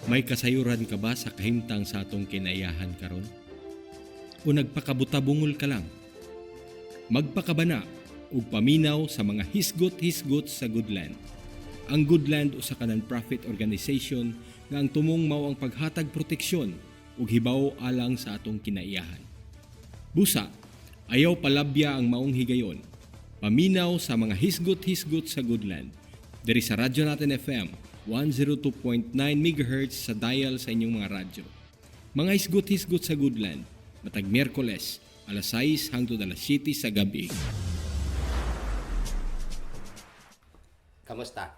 May kasayuran ka ba sa kahimtang sa atong kinaiyahan karon? O nagpakabutabungol ka lang? Magpakabana ug paminaw sa mga hisgot-hisgot sa Goodland. Ang Goodland usa ka non-profit organization nga ang tumong mao ang paghatag proteksyon ug hibaw alang sa atong kinaiyahan. Busa, ayaw palabya ang maong higayon. Paminaw sa mga hisgot-hisgot sa Goodland. Diri sa Radyo Natin FM 102.9 MHz sa dial sa inyong mga radyo. Mga hisgot-hisgot sa Goodland, matag Miyerkules, alas 6 hangtod alas 7 sa gabi. Kamusta?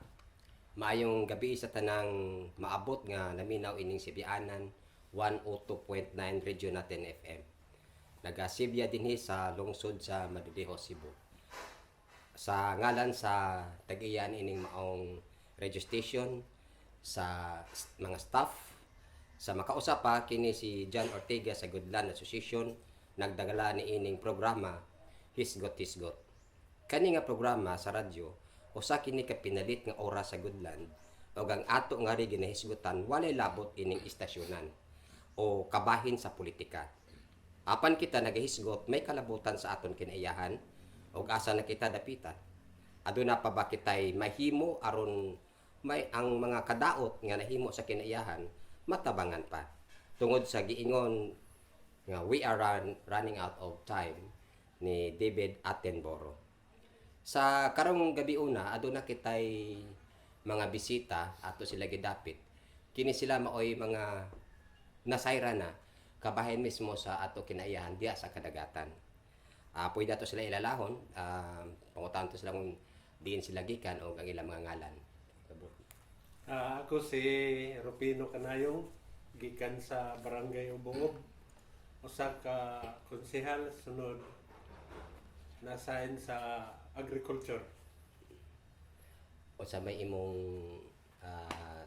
Maayong gabi sa tanang maabot nga naminaw ining Sibianan 102.9 Radio Natin FM. Nagasibya dinhi sa lungsod sa Madridejos, Cebu. Sa ngalan sa tag-iyan ining maong radio station, sa mga staff, sa makausap pa kini si John Ortega sa Goodland Association, nagdagala ni ining programa Hisgot Hisgot. Kani nga programa sa radyo usa kini ka pinalit nga oras sa Goodland ug ang ato nga ri ginahisgutan walay labot ining istasyonan o kabahin sa politika. Apan kita nagahisgot may kalabutan sa aton kinaiyahan ug asa na kita dapita. Aduna pa ba kitay mahimo aron may ang mga kadaot nga nahimo sa kinaiyahan matabangan pa? Tungod sa giingon nga "We are running out of time" ni David Attenborough. Sa karong gabi una, aduna kitay mga bisita, ato sila gidapit. Kini sila maoy mga nasayra na kabahin mismo sa ato kinaiyahan diya sa kadagatan. Pwede ato sila ilalahon, pangutan to sila kung diin sila gikan o ang ilang mga ngalan. Ako si Rupino Kanayong, gikan sa Barangay Ubuob. Usa ka konsehal, sunod nasain sa agriculture. O sa may imong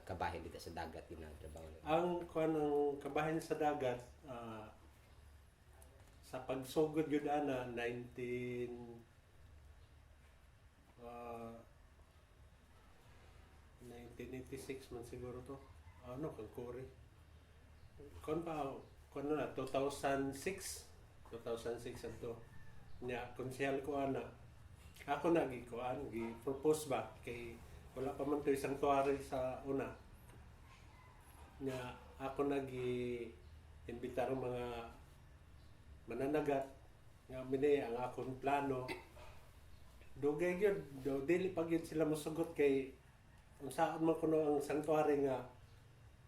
kabahin dito sa dagat ginatrabaho na? Ang kuan, ang kabahin sa dagat, sa pagsugod gyud ana 19 1986 man siguro to. Ano kang kuri? Kon pa kon na 2006, 2006 adto. Nya konsehal ko ana. Ako na gi kuan, gi propose ba kay wala pa man to sanctuary sa una. Nya ako na gi imbitar ang mga mananagat nga mini ang akong plano. Dugay gyud do, dili pa gyud sila mosugot kay unsaon man kuno ang sanctuary nga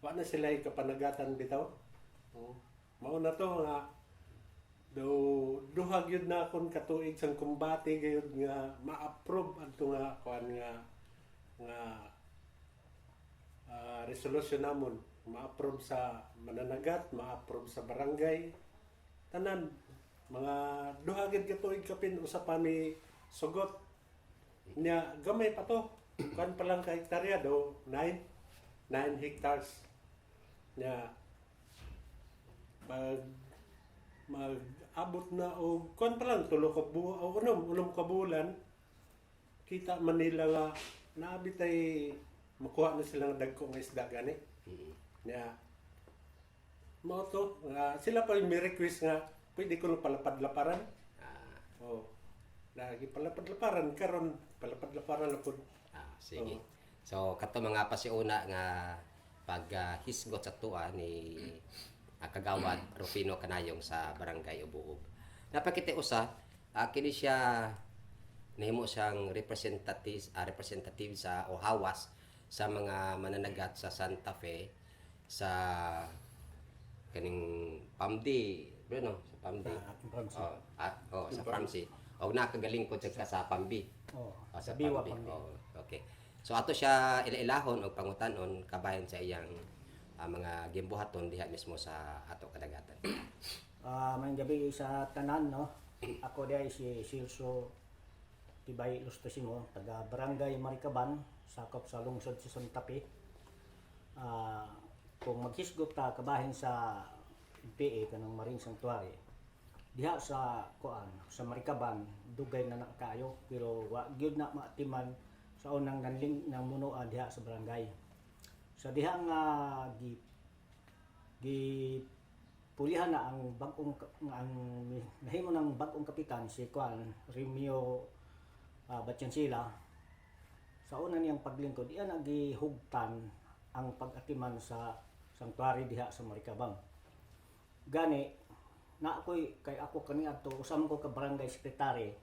wa na sila kapanagatan bitaw. Oh. Mao na to nga do duha gyud na akon katuig sang kumbate gyud nga ma-approve adto nga kuan nga nga resolution namon, ma-approve sa mananagat, ma-approve sa barangay, tanan. Mga duha gyud ka tuig kapin usa pa mi sugot. Nya gamay pa to, kuan pa lang ka hektarya do, 9 9 hectares. Nya pag mag-abot na og kuan pa lang, tulo ka bu o 6 ka bulan, kita man nila nga naabi tay makuha na sila ng dagko nga isda gani. Nya mao to nga sila pa yung may request nga pwede ko na palapad-laparan. Oh. Lagi palapad-laparan karon, palapad-laparan na pud. Ah, sige. Oo. So kato mga pasiuna nga pag hisgot sa tuwa ni Kagawad Rufino Kanayong sa Barangay Ubuob. Napakita usa, kini siya nahimo siyang representative sa o hawas sa mga mananagat sa Santa Fe sa kaning Pamdi, bro, no? Sa Pamdi. Oh, oh, sa Pramsi. Og nakagaling ko sa Pambi. Oh, Oh, sa Biwa, Pambi. Pambi. Oh, okay. So ato siya ilailahon og pangutanon kabahin sa iyang mga gimbuhaton diha mismo sa ato kadagatan. Maayong gabi sa tanan, no. Ako diay si Silso Tibay Lustosimo, taga Barangay Maricaban, sakop sa lungsod sa Santa Fe. Kung maghisgot ta kabahin sa MPA kanang Marine Sanctuary, diha sa kuan sa Maricaban dugay na na kaayo pero wa gyud na maatiman sa unang nanling ng munuan diha sa barangay. Sa diha nga gi gi pulihan na ang bag-ong ang nahimo ng bag-ong kapitan, si Juan Remio Batiansila, sa una niyang paglingkod, iyan ang gihugtan ang pag-atiman sa sanctuary diha sa Marikaban. Gani na ako'y kay ako kaniadto usa man ko ka barangay secretary,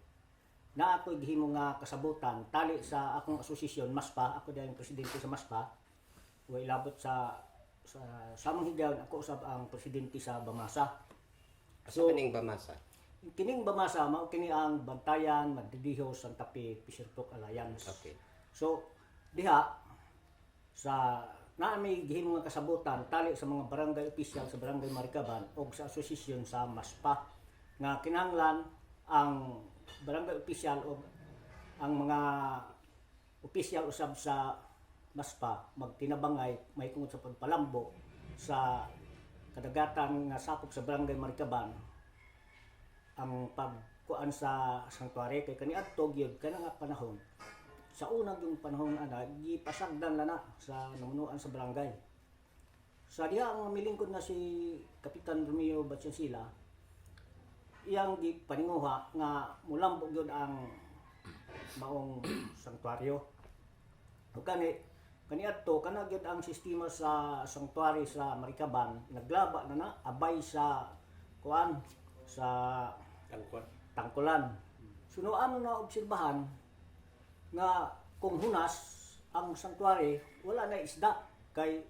na ako'y gihimo nga kasabutan tali sa akong asosasyon MASPA. Ako dahil presidente sa MASPA wa ilabot sa samang higayon ako usab ang presidente sa Bamasa. Asa so, kaning Bamasa? Kining Bamasa mao kini ang Bantayan, Madridijos, Santa Fe, Fisherfolk Alliance. So diha sa naa may gihimo nga kasabutan tali sa mga barangay official sa Barangay Marikaban og sa asosasyon sa MASPA nga kinahanglan ang barangay official og ang mga opisyal usab sa MASPA magtinabangay may tungod sa pagpalambo sa kadagatan nga sakop sa Barangay Marikaban ang pagkuan sa sanctuary, kay kaniadto gyud kana nga panahon, sa unang yung panahon ana, gipasagdan na na sa namunuan sa barangay. Sa diha ang milingkod na si Kapitan Romeo Batiansila, iyang gipaninguha nga mulambo gyud ang maong sanktuaryo. O kani kaniadto kana gyud ang sistema sa sanctuary sa Marikaban, naglaba na na abay sa kuan sa Tangkwan. Tangkulan. So no amo na obserbahan nga kung hunas ang sanctuary, wala na isda kay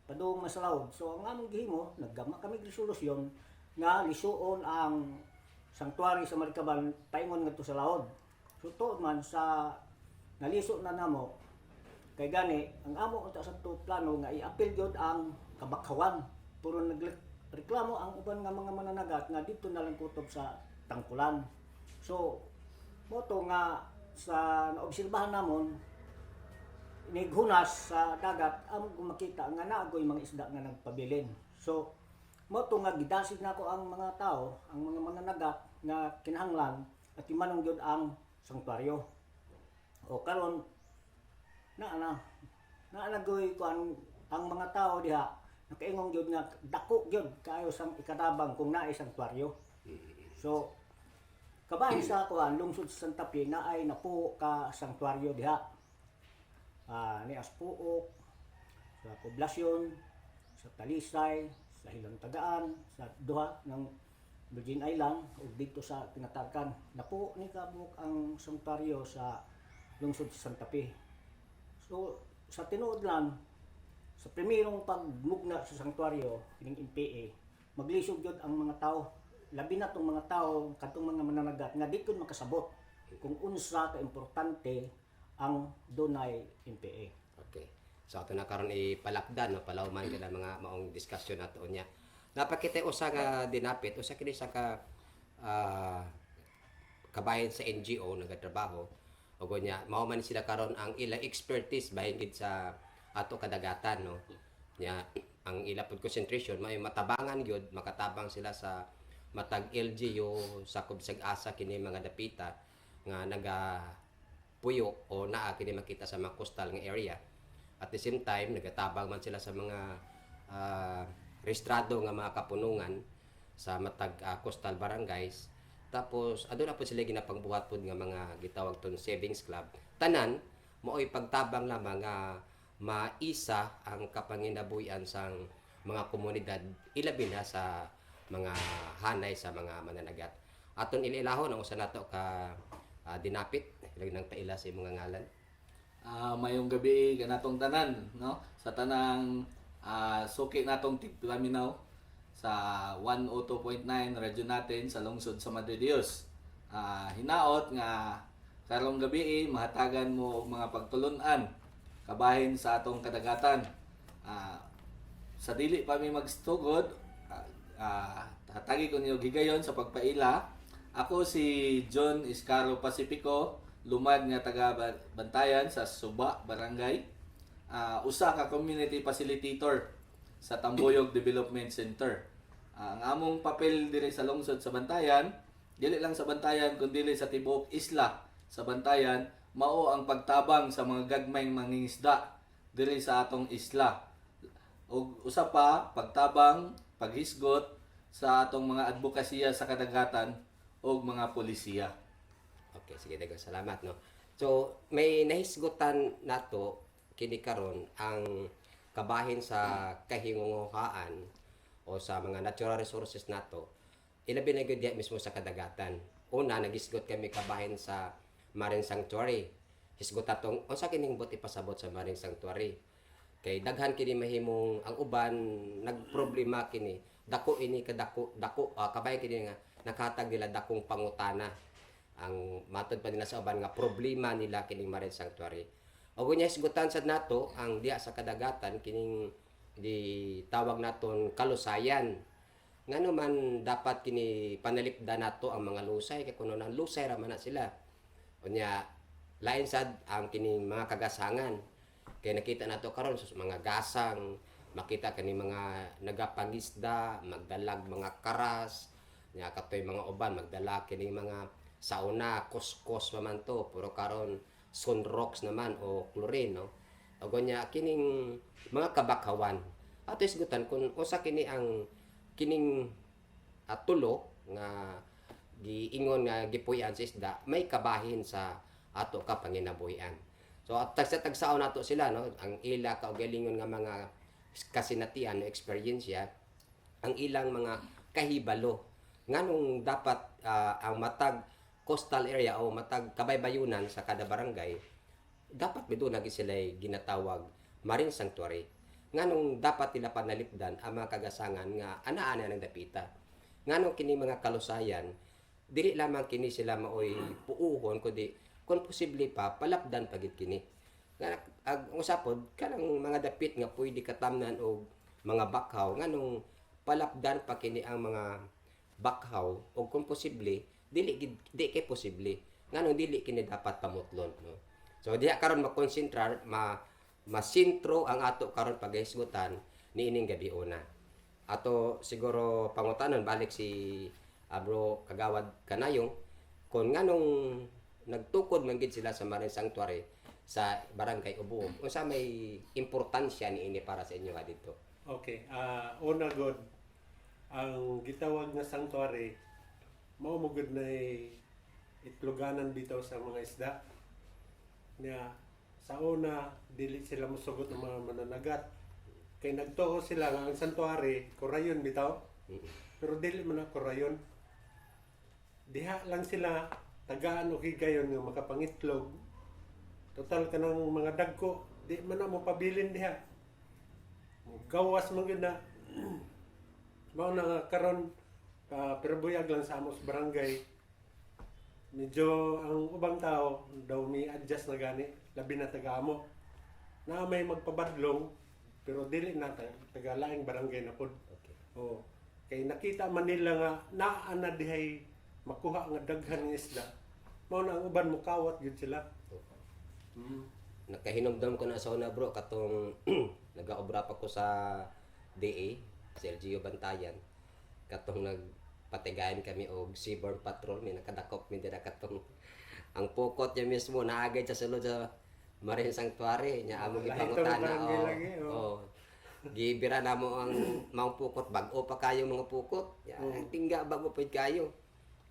padung masalawd. So ang among gihimo, naggama kami og resolusyon nga lisuon ang sanctuary sa Marikaban paingon ngadto sa laod. So tuod man sa naliso na namo, kay gani ang amo unta sa to plano nga i-appeal gyud ang Kabakhawan. Puro nagreklamo ang uban nga mga mananagat nga dito na lang kutob sa Tangkulan. So mo to nga sa naobserbahan namon nighunas sa dagat, amo makita nga naagoy mga isda nga nagpabilin. So mo to nga gidasig nako ang mga tao, ang mga mananagat nga kinahanglan at imanong gyud ang sanktuaryo. O karon na na naanagoy kuan ang mga tao diha, nakaingon gyud nga dako gyud kaayo sang ikatabang kung naay sanktuaryo. So kabahin sa kuan lungsod sa Santa Fe, naay napuo ka sanktuaryo diha. Ni Aspuok, sa Poblasyon, sa Talisay, sa Hilantagaan, sa duha ng Virgin Island ug dito sa Tinatarkan. Napuo ni kabuok ang sanktuaryo sa lungsod sa Santa Fe. So sa tinuod lang, sa primerong pagmugna sa sanktuaryo kining NPA, maglisod gyud ang mga tao, labi na tong mga tao kadtong mga mananagat nga di gyud makasabot kung unsa ka importante ang dunay NPA. Okay. So ato na karon ipalapdan, no, palawman kita mga maong discussion nato niya. Napakita usa nga dinapit, usa kini sa ka kabahin sa NGO nagatrabaho ug nya mao man sila karon ang ilang expertise bahin gid sa ato kadagatan, no. Nya ang ila pud concentration may matabangan gyud, makatabang sila sa matag LGU sakop sa asa kini mga dapita nga naga puyo o naa kini makita sa mga coastal nga area. At the same time, nagatabang man sila sa mga rehistrado nga mga kapunungan sa matag coastal barangays. Tapos aduna po sila ginapangbuhat pod nga mga gitawag ton savings club. Tanan mao'y pagtabang lamang nga maisa ang kapanginabuhian sang mga komunidad, ilabi na sa mga hanay sa mga mananagat. Aton ililahon ang usa nato ka dinapit ilag nang paila sa imong ngalan. Mayong gabi kanatong tanan, no, sa tanang suki natong tigpaminaw sa 102.9 radyo natin sa lungsod sa Madre Dios. Hinaot nga karong gabi mahatagan mo og mga pagtulun-an kabahin sa atong kadagatan. Sa dili pa mi magstugod, hatagi ko ninyo gigayon sa pagpaila. Ako si John Iscaro Pacifico, lumad nga taga Bantayan sa Suba Barangay. Usa ka community facilitator sa Tambuyog Development Center. Ang among papel diri sa lungsod sa Bantayan, dili lang sa Bantayan kundi sa tibuok isla sa Bantayan, mao ang pagtabang sa mga gagmayng mangingisda. diri sa atong isla. Ug usa pa, pagtabang, paghisgot sa atong mga advokasya sa kadagatan ug mga polisiya. Okay, sige, daghang salamat, no. So, may nahisgutan nato kini karon ang kabahin sa kahingunguhaan o sa mga natural resources nato. Ilabi na gyud diha mismo sa kadagatan. Una, nagisgot kami kabahin sa Marine Sanctuary. Hisgot atong unsa kining buot ipasabot sa Marine Sanctuary? Kay daghan kini mahimong ang uban nagproblema kini. Dako ini kadako dako, kabahin kini nga nakatag nila dakong pangutana, ang matod pa nila sa uban nga problema nila kining Marine Sanctuary. Ug unya hisgutan sad nato ang diha sa kadagatan, kining gitawag naton kalusayan. Ngano man dapat kini panalipda nato ang mga lusay kay kuno nang lusay ra man na sila? Unya lain sad ang kining mga kagasangan. Kay nakita nato karon sa mga gasang, makita kani mga nagapangisda, magdalag mga karas, nya katoy mga uban magdala kining mga sauna kuskos pa man to, pero karon sunrocks naman o chlorine, no. Ug unya kining mga kabakawan. Ato isgutan kung usa kini ang kining tulo nga giingon nga gipuy-an sa isda may kabahin sa ato ka panginabuhian. So at tagsa-tagsaon nato sila, no, ang ila kaugalingon nga mga kasinatian o eksperyensya, ang ilang mga kahibalo nganong dapat ang matag coastal area o matag kabaybayunan sa kada barangay dapat miduna gyud sila ginatawag marine sanctuary, nganong dapat nila panalipdan ang mga kagasangan nga anaa na ng dapita, nganong kini mga kalusayan dili lamang kini sila maoy puuhon kundi kung posible pa palapdan pa gid kini nga ag usapod kanang mga dapit nga pwede katamnan og mga bakhaw, nganong palapdan pa kini ang mga bakhaw, o kung posible dili gid, di kay posible, nganong dili kini dapat pamutlon, no. So diha karon makonsentrar, masintro ang ato karon paghisgutan niining gabi una. Ato siguro pangutanon balik si Abro Kagawad Kanayong kung nganong nagtukod man gid sila sa Marine Sanctuary sa Barangay Ubuob, unsa may importansya niini para sa inyo nga dito? Okay, una god, ang gitawag nga sanctuary mao mo gud na itloganan bitaw sa mga isda. Nya sa una dili sila mosugot ng mga mananagat. Kay nagtuo sila nga ang sanctuary kurayon bitaw. Pero dili man na kurayon. Diha lang sila tagaan og higayon nga makapangitlog. Total kanang mga dagko di man na mo pabilin diha. Gawas man gyud na. Mao na nga karon pero buyag lang sa amos barangay. Medyo ang ubang tao daw mi adjust na gani, labi na taga amo. Na may magpabadlong pero dili na taga laing barangay na pod. Okay. Oh, kay nakita man nila nga naa na dihay makuha nga daghan nga isda. Mao na ang uban mukawat gyud sila. Nakahinumdum ko na sa una, bro, katong nagaobra pa ko sa DA, sa LGU Bantayan, katong nagpatigayan kami og seaborne patrol, may nakadakop mi dira katong ang pukot niya mismo naagay sa sulod sa Marine Sanctuary nya among Lahi gipangutana tong barangay oh, lagi, oh. oh. Gibira na mo ang maong pukot, bag-o pa kayo mga pukot ya, tingga bag-o pa kayo.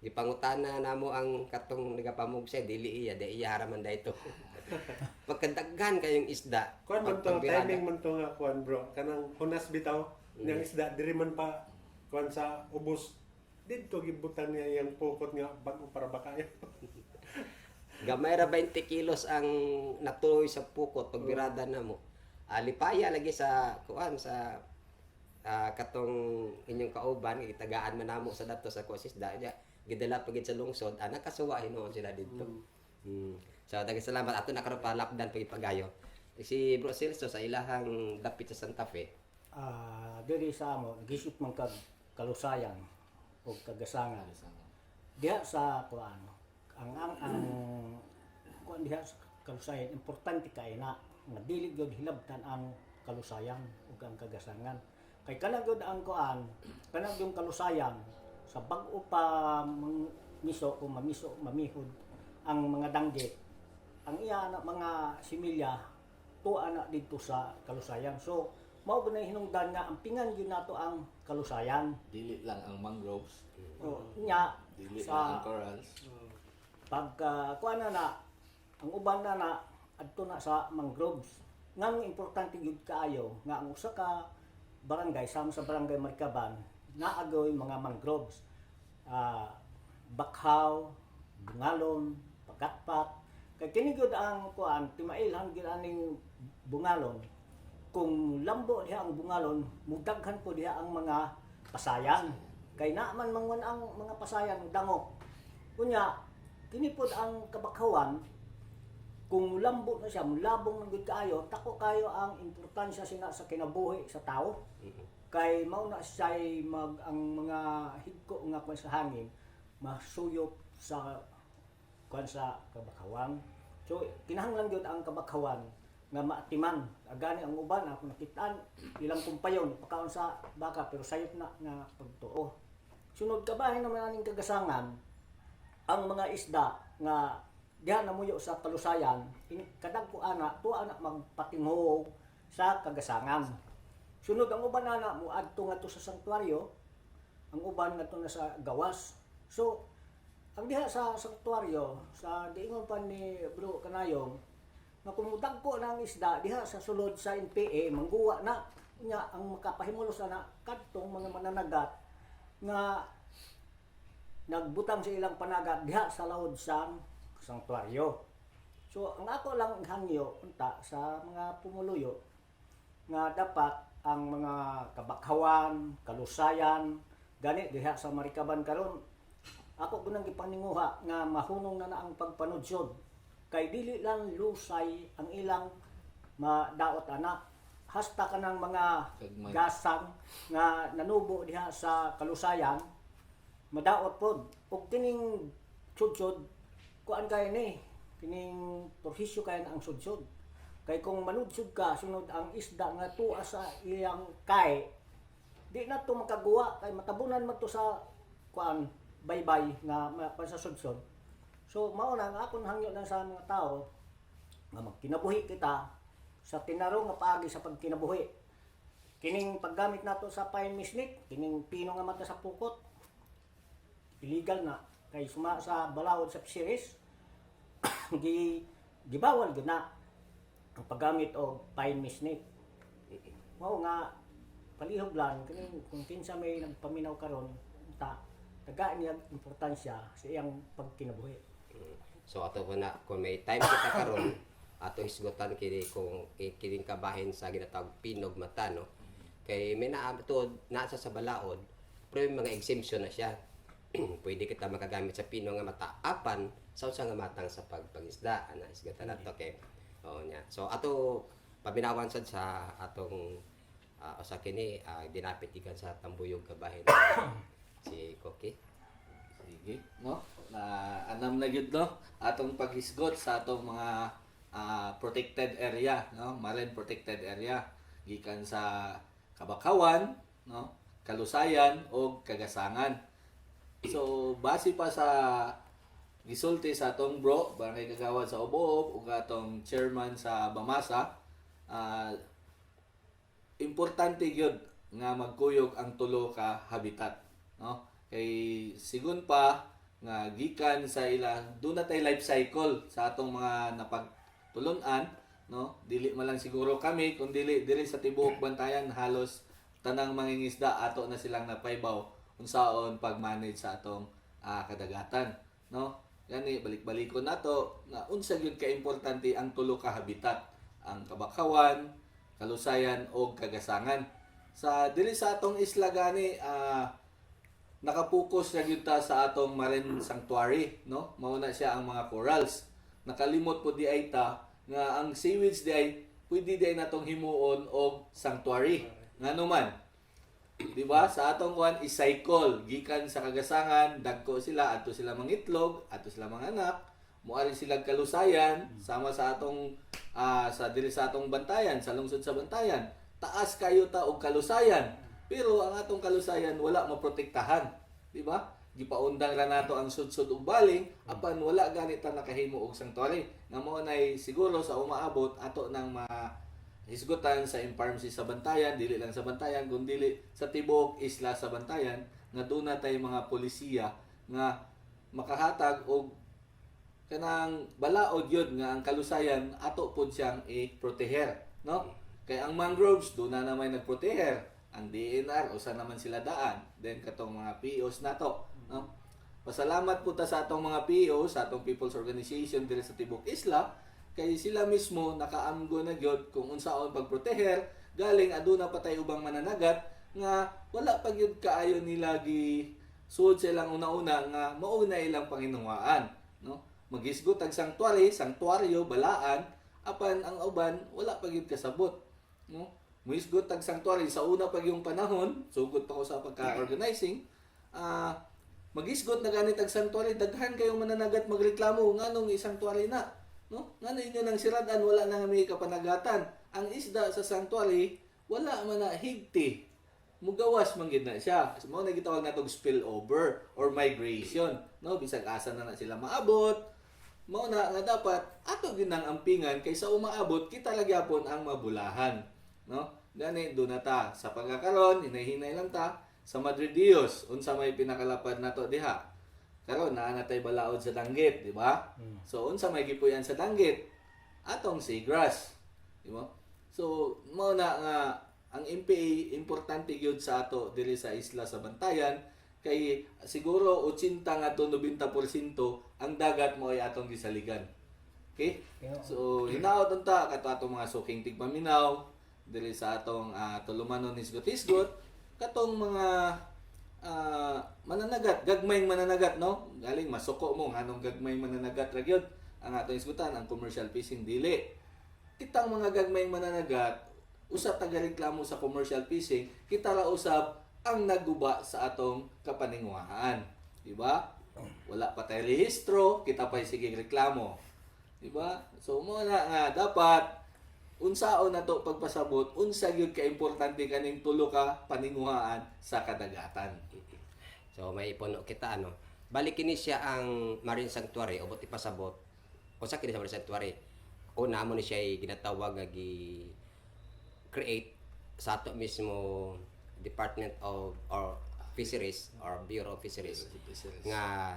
Gipangutana namo ang katong nagapamugsay, dili iya, di iya ra man dayto. Pagkadaghan kayong isda. Kuan man to, pagpambirada. timing man to nga kuan, bro. Kanang hunas bitaw niyang isda diri man pa kuan sa ubos. Didto gibutan niya yang pukot nga bag-o para ba kayo. Gamay ra 20 kilos ang natuloy sa pukot pagbirada na mo. Alipaya lagi sa kuan sa katong inyong kauban gitagaan man namo sa dato sa kuan isda nya gidala pa gid sa lungsod, nakasuwa hinuon sila didto. So daghang salamat, ato na karon palapdan pag pagayo. Si Bro Celso sa ilahang dapit sa Santa Fe. Diri sa amo nagisip man kag kalusayan o kagasangan. Diha sa kuan ang kuan diha sa kalusayan, importante kay na nga dili gyud hilabtan ang kalusayan ug ang kagasangan. Kay kana gyud ang kuan, kana gyud kalusayan sa bag-o pa miso o mamiso mamihod ang mga danggit, ang iya na mga similya. Tuwa na didto sa kalusayan. So mao gud na hinungdan nga ampingan gyud nato ang kalusayan. Dili lang ang mangroves, O, nya dili lang sa ang corals. Pagka kuan na na ang uban na na adto na sa mangroves. Nang importante gyud kaayo nga ang usa ka barangay sama sa Barangay Marikaban naagoy mga mangroves. Bakhaw, Bungalon, Pagatpat. Kay kini gyud ang kuan, timailhan gyud aning bungalon. Kung lambo diha ang bungalon, mudaghan po diha ang mga pasayan. Kay naa man mangwan ang mga pasayan dangok. Unya, kini pod ang kabakhawan, kung lambo na siya, mulabong man gud kaayo, tako kayo ang importansya sina sa kinabuhi sa tao. Kay mao na siya'y mag ang mga higko nga kwan sa hangin masuyop sa kwan sa kabakhawan. So kinahanglan gyud ang kabakhawan nga maatiman. Agani ang uban ako nakitaan ilang kumpayon pakaon sa baka pero sayop na nga pagtuo. Sunod kabahin naman aning kagasangan ang mga isda nga diha namuyo sa kalusayan, kadagko ana tuwa ana magpatinghog sa kagasangan. Sunod ang uban ana moadto ngadto sa sanktuaryo, ang uban ngadto na sa gawas. So ang diha sa sanktuaryo, sa giingon pa ni Bro Kanayong, nga kung mudagko na ang isda diha sa sulod sa NPA, mangguwa na nya ang makapahimulos ana kadtong mga mananagat nga nagbutang sa ilang panagat diha sa laod sa sanktuaryo. So ang ako lang hangyo unta sa mga pumuluyo nga dapat ang mga kabakhawan, kalusayan, gani diha sa Marikaban karon ako kunang gipaninguha nga mahunong na na ang pagpanudsod kay dili lang lusay ang ilang madaot ana, hasta kanang mga Gagmay. gasang nga nanubo diha sa kalusayan madaot pod. Ug kining sudsod, kuan kay ni kining perwisyo kay na ang sudsod, kay kung manudsod ka, sunod ang isda nga tuwa sa iyang kay di na to makaguwa kay matabunan man to sa kuan baybay nga sa sudsod. So mao na ang akong hangyo lang sa mga tao nga magkinabuhi kita sa tinarong nga paagi sa pagkinabuhi. Kining paggamit nato sa pine misnik, kining pino nga mata sa pukot, illegal na kay suma sa balaod sa fisheries, gi gibawal gyud na ang paggamit og pine misnik. Mao nga palihog lang kining kung kinsa may nagpaminaw karon ta tagaan niya importansya sa iyang pagkinabuhi. So ato ko na kung may time kita karon ato hisgutan kini kung kining kabahin sa ginatawag pinog mata, no, kay may naa tuod naa sa balaod pero may mga exemption na siya. Pwede kita makagamit sa pino nga mata apan sa usa nga matang sa pagpangisda ana hisgutan nato kay oo nya. So ato paminawan sad sa atong usa kini dinapit gikan sa Tambuyog kabahin si Koki. Sige, no? Na anam na gyud, no, atong paghisgot sa atong mga protected area, no? Marine protected area gikan sa Kabakawan, no? Kalusayan o Kagasangan. So, base pa sa gisulti sa atong bro, barangay kagawad sa Oboob ug atong chairman sa Bamasa, importante gyud nga magkuyog ang tulo ka habitat, no, kay sigun pa nga gikan sa ila doon na tay life cycle sa atong mga napagtulun-an, no, dili man lang siguro kami kun dili diri sa tibuok Bantayan, halos tanang mangingisda ato na silang napaybaw unsaon pag-manage sa atong kadagatan, no. Gani balik-balikon nato nga unsa gyud ka importante ang tulo ka habitat, ang kabakawan, kalusayan o kagasangan. Sa diri sa atong isla gani nakapokus na gyud ta sa atong marine sanctuary, no? Mao na siya ang mga corals. Nakalimot po di ay ta nga ang seaweeds di ay pwede di ay natong himuon og sanctuary. Ngano man? Di ba? Sa atong kuan i-cycle gikan sa kagasangan, dagko sila adto sila mangitlog, adto sila manganak, muari sila kalusayan sama sa atong sa diri sa atong Bantayan, sa lungsod sa Bantayan. Taas kayo ta og kalusayan. Pero ang atong kalusayan wala maprotektahan, di ba? Gipaundang ra nato ang sudsod ug baling, apan wala gani ta nakahimo og sanctuary. Nga mao nay siguro sa umaabot ato nang ma hisgutan sa InPharmC sa Bantayan, dili lang sa Bantayan kundi sa tibuok isla sa Bantayan, nga duna tay mga polisiya nga makahatag og kanang balaod yun nga ang kalusayan ato pod siyang i-proteher, no? Kay ang mangroves doon na naman nagproteher, ang DNR usa naman sila daan, then katong mga POs nato, no? Pasalamat po ta sa atong mga PO, sa atong People's Organization diri sa tibok isla, kay sila mismo nakaamgo na gyud kung unsaon pagproteher. Galing aduna pa tay ubang mananagat nga wala pa gyud kaayo nila gi suod sa ilang una-una nga mao na ilang panginungwaan, no? Magisgot ang sanctuary, sanctuaryo, balaan, apan ang uban wala pa gyud kasabot, no? Muhisgot tag sanctuary sa una pa yung panahon, sugod pa ko sa pagka-organizing, magisgot na ganit ang sanctuary, daghan kayong mananagat magreklamo nganong i-sanctuary na, no? Ngano inyo nang siradan, wala na may kapanagatan. Ang isda sa sanctuary wala man na higti, mugawas man gid na siya. So, mao na gitawag natong spillover or migration, no? Bisag asa na na sila maabot. Mao na nga dapat ato gyud nang ampingan kay sa umaabot kita ra gyapon ang mabulahan, no? Gani do na ta sa pagkakaron, hinay-hinay lang ta sa Madre Dios. Unsa may pinakalapad nato diha? Karon naa na tay balaod sa danggit, di ba? So unsa may gipuy-an sa danggit? Atong seagrass, di ba? So mao na nga ang MPA importante gyud sa ato diri sa isla sa Bantayan, kay siguro 80 ngadto 90% ang dagat mo ay atong gisaligan. Okay? So hinaot unta kato atong mga suking tigpaminaw diri sa atong tulumanon hisgot-hisgot, katong mga mananagat, gagmayng mananagat, no? Galing masuko mo nganong gagmay mananagat ra gyud ang atong hisgutan, ang commercial fishing dili. Kitang mga gagmayng mananagat usa tagareklamo sa commercial fishing, kita ra usab ang naguba sa atong kapaninguhaan, di ba? Wala pa tay rehistro, kita pa sige reklamo, di ba? So mo na nga dapat unsaon na to pagpasabot unsa gyud ka importante kaning tulo ka paninguhaan sa kadagatan. So may ipuno kita, ano. Balik kini siya ang Marine Sanctuary o buti pasabot. Usa kini sa Marine Sanctuary. Una mo ni siya ginatawag nga gi create sa ato mismo Department of or Fisheries or Bureau of Fisheries, nga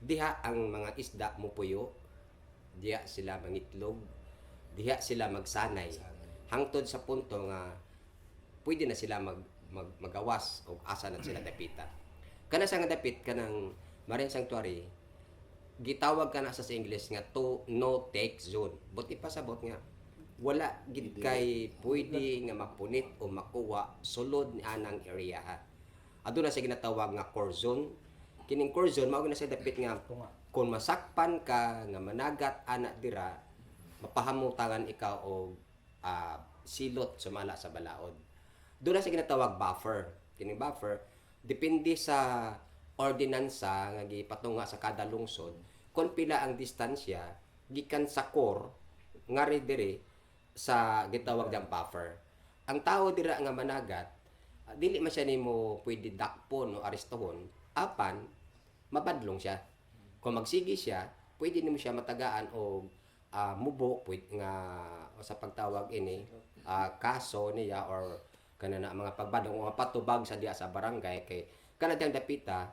diha ang mga isda mupuyo, diha sila mangitlog, diha sila magsanay hangtod sa punto nga pwede na sila mag, mag magawas o asa na sila dapita. Kana sa nga dapit kanang Marine Sanctuary, gitawag kana sa English nga to no take zone. Buti pasabot nga wala gid kay pwede nga mapunit o makuha sulod ni anang area ha. Aduna sa ginatawag nga core zone. Kining core zone mao na sa dapit nga kung masakpan ka nga managat ana dira, mapahamutangan ikaw og silot sumala sa balaod. Doon na sa ginatawag buffer. Kining buffer depende sa ordinansa nga gipatunga sa kada lungsod kung pila ang distansya gikan sa core nga ri diri sa gitawag diyang buffer. Ang tao dira nga managat, dili man siya nimo pwede dakpon o arestuhon, apan mabadlong siya. Kung magsige siya, pwede nimo siya matagaan og mubo, pwede nga o sa pagtawag ini kaso niya or kana na mga pagbadlong o patubag sa diya sa barangay, kay kana diyang dapita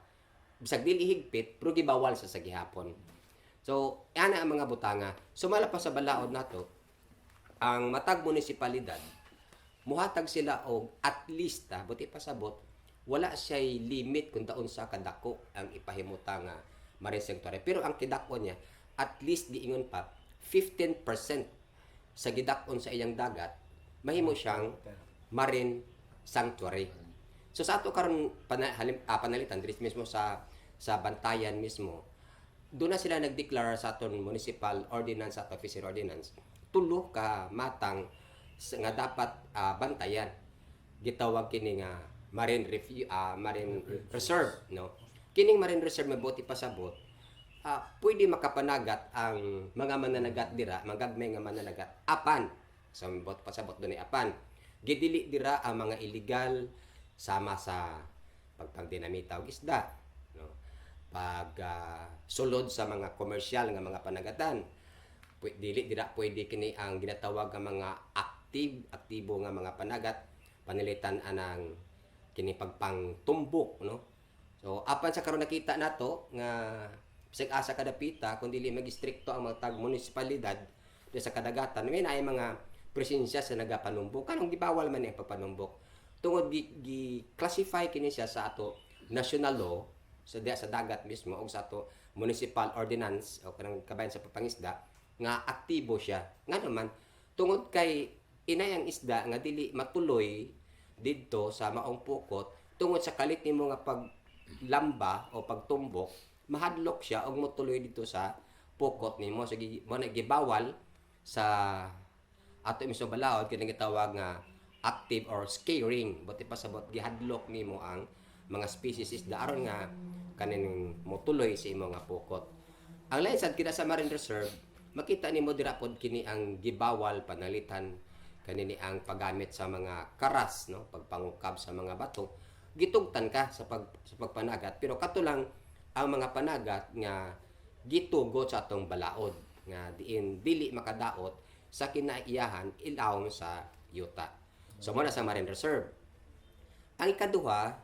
bisag dili higpit pero gibawal sa gihapon. So, ana ang mga butanga. Sumala pa sa balaod nato, ang matag munisipalidad muhatag sila og at least, buti pasabot wala siya'y limit kung taon sa kadako ang ipahimuta nga marine sanctuary, pero ang kidako niya at least giingon pa 15% sa gidakon sa iyang dagat mahimo siyang marine sanctuary. So sa ato karon panalitan diri mismo sa Bantayan mismo, doon na sila nag-declare sa aton municipal ordinance, sa ato fishery ordinance, tulo ka matang nga dapat bantayan. Gitawag kini nga marine refu- marine reserve, no? Kining marine reserve, mabuti pasabot, pwede makapanagat ang mga mananagat dira, magagmay nga mananagat, apan sa so, pasabot doon ay apan gidili dira ang mga illegal sama sa pagpangdinamita og isda, no? pag sulod sa mga komersyal nga mga panagatan. Dili dira pwede kini ang ginatawag nga mga aktibo nga mga panagat, panilitan anang kini pagpangtumbok, no? So apan sa karon nakita nato nga bisag asa kadapita, kung dili magistrikto ang mga tag munisipalidad di sa kadagatan, may naay mga presensya sa nagapanumbok. Kanong gibawal man ang pagpanumbok tungod gi classify kini siya sa ato national law sa diya sa dagat mismo o sa ato municipal ordinance o kanang kabayan sa papangisda nga aktibo siya. Nga naman tungod kay inay ang isda nga dili matuloy didto sa maong pukot tungod sa kalit nimo nga paglamba o pagtumbok, mahadlok siya og motuloy didto sa pukot nimo. So mo na gibawal sa ato mismo balaod kini gitawag nga active or scaring, buti pasabot gihadlok nimo ang mga species isda aron nga kaning motuloy sa imo nga pukot. Ang lain sad kina sa marine reserve, makita nimo dira pod kini ang gibawal panalitan kanini ang paggamit sa mga karas, no, pagpangukab sa mga bato. Gitugtan ka sa pagpanagat, pero kato lang ang mga panagat nga gitugot sa atong balaod nga diin dili makadaot sa kinaiyahan ilawom sa yuta. So mo na sa marine reserve. Ang ikaduha,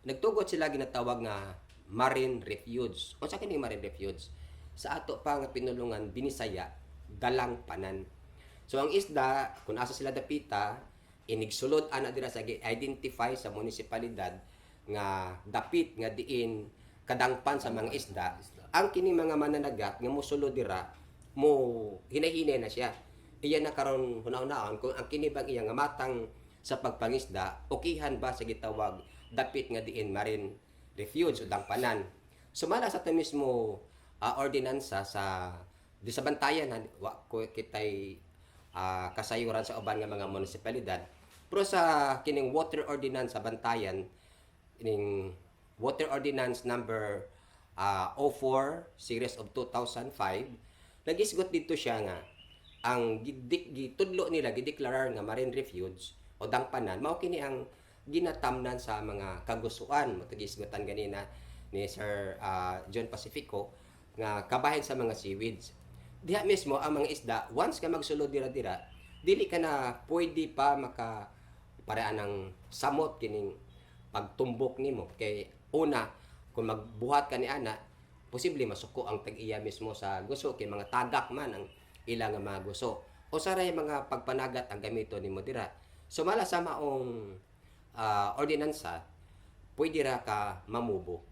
nagtugot sila ginatawag nga marine refuge. Unsa kini marine refuge? Sa ato pa nga pinulungan Binisaya, dalang panan. So ang isda, kung asa sila dapita, inigsulod ana dira sa identify sa munisipalidad nga dapit nga diin kadangpan sa mga isda. Ang kini mga mananagat nga mosulod dira, mo hinay-hinay na siya. Iya na karon hunahunaon kung ang kini bang iya nga matang sa pagpangisda, okihan ba sa gitawag dapit nga diin marine refuge o dangpanan. Sumala sa ato mismo ordinansa sa di sa Bantayan, ha, wa ko kitay kasayuran sa uban nga mga munisipalidad, pero sa kining water ordinance sa Bantayan, kining water ordinance number 04 series of 2005, nagisgot dito siya nga ang gitudlo nila, gideklarar nga marine refuge o dangpanan mao kini ang ginatamnan sa mga kagusuan mo gisgutan ganina ni Sir John Pacifico nga kabahin sa mga seaweeds. Diha mismo ang mga isda, once ka magsulod dira-dira, dili ka na pwede pa maka paraan ng samot kining pagtumbok nimo, kay una, kung magbuhat ka ni ana, posible masuko ang tag-iya mismo sa guso kay mga tagak man ang ilang nga mga guso o saray mga pagpanagat ang gamito nimo dira. Sumala sa maong ordinansa, pwede ra ka mamubo,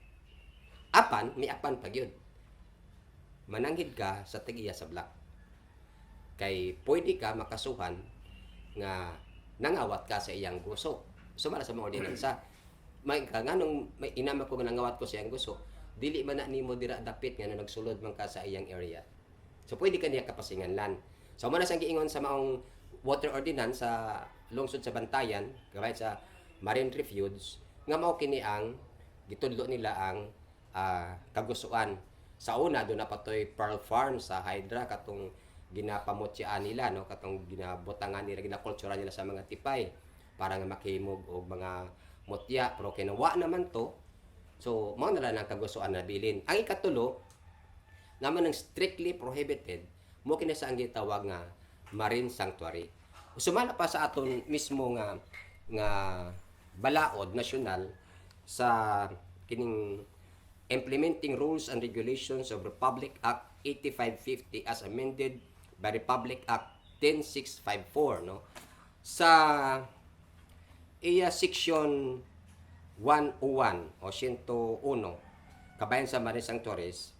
apan may apan pa gyud, mananghid ka sa tag-iya sa block kay pwede ka makasuhan nga nangawat ka sa iyang guso. Sumala sa mga ordinansa, may ka nganong may inama ko nga nangawat ko sa iyang guso, dili man na nimo dira dapit nga nagsulod man ka sa iyang area. So pwede ka niya kapasinganlan. So mo na siyang giingon sa maong water ordinance sa lungsod sa Bantayan gabay sa marine refuge nga mao kini ang gitudlo nila ang kagusuan. Sa una, doon na patoy pearl farm sa Hydra, katong ginapamutyaan nila, no, katong ginabutangan nila, ginakultura nila sa mga tipay para nga makahimog og mga mutya, pero kinuwa naman to. So mao na lang ang kagusuan na bilin. Ang ikatulo naman ang strictly prohibited mo kini sa ang gitawag nga marine sanctuary. Sumala pa sa aton mismo nga nga balaod nasyonal sa kining Implementing Rules and Regulations of Republic Act 8550 as amended by Republic Act 10654, no, sa iya section 101 o 101 kabayan sa marine sanctuaries,